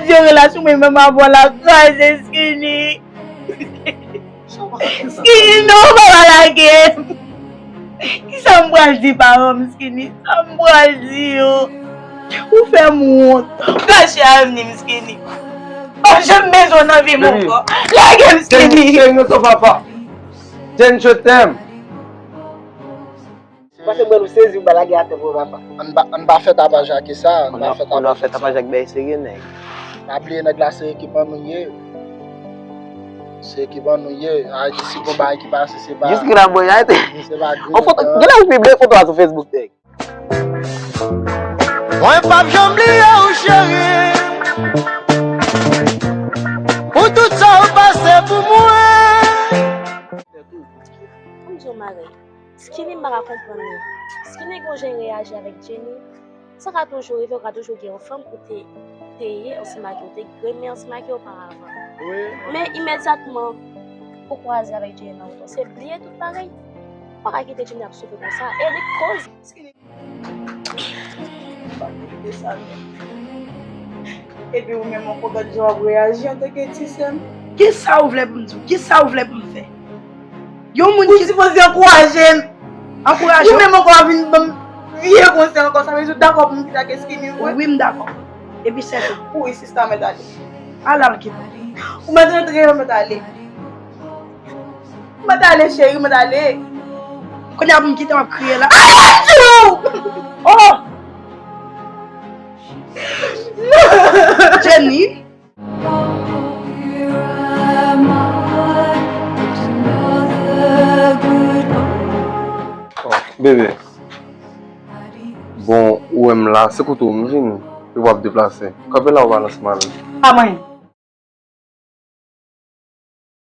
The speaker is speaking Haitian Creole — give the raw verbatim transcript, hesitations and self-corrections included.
Yon relasyon mwen menm avè w la kraze, Skinny. Skinny, non, pa lage m. Kisa m pral di paran m, Skinny? Sa m pral di yo? Ou fè m wont. Ou kache avni m, Skinny. M p ap janm bezwen w nan vi m ankò. Lage m, Skinny. Skinny, non, papa. Jen, je t'aime. Pase mwen nou sezi, ou ba lage atè pou papa. Ann pa, ann pa fè tapaj ak sa, ann pa fè tapaj ak sa. Ann pa fè tapaj ak bagay serye, nèg. Pa bliye nèg la se ekip an nou ye. Se ekip an nou ye. A di si gon bagay ki pase, se pa, jis ki la mwen arete. Se pa gri. On foto, genlè ou pibliye foto a sou Facebook, nèg. Mwen p ap janm bliye w, cheri. Pou tout sa w pase pou mwen. Ann di yon bagay. Skinny, m pa ka konprann li. Skinny gon jan reyaji avèk Jenny. Sa ka toujou rive, ou ka toujou gen yon fanm pou te, te ye ansanm ak yo, te renmen ansanm ak yo oparavan. Men imedyatman ou kwaze avèk Jenny nan wout ou, se bliye tout bagay. Ou pa ka kite Jenny ap soufri konsa. E li k koz. Skinny. Pa kite sa, non. Epi ou menm ankò, gad jan w ap reyaji antanke ti sè m. Kisa ou vle pou m di w? Kisa ou vle pou m fè? Yon moun ki sipoze ankouraje m. Ankouraje w? Ou menm ankò ap vin ban m vye konsèy ankò, sa vle di ou dakò pou m kite ak Skinny vre? Wi, m dakò. Epi sèten. Kouri sista, mèt ale. Al, al kite. Ou mèt rantre, mèt ale. Mèt ale, cheri, mèt ale. Kounye a pou m kite w ap kriye la. Ay, Adjou! Oh! Jenny. Oh, bebe. Bon, ou wè m la, se kote w m vini. Epi w ap deplase. Kanpe la, ou balans m ale. Pa mwen.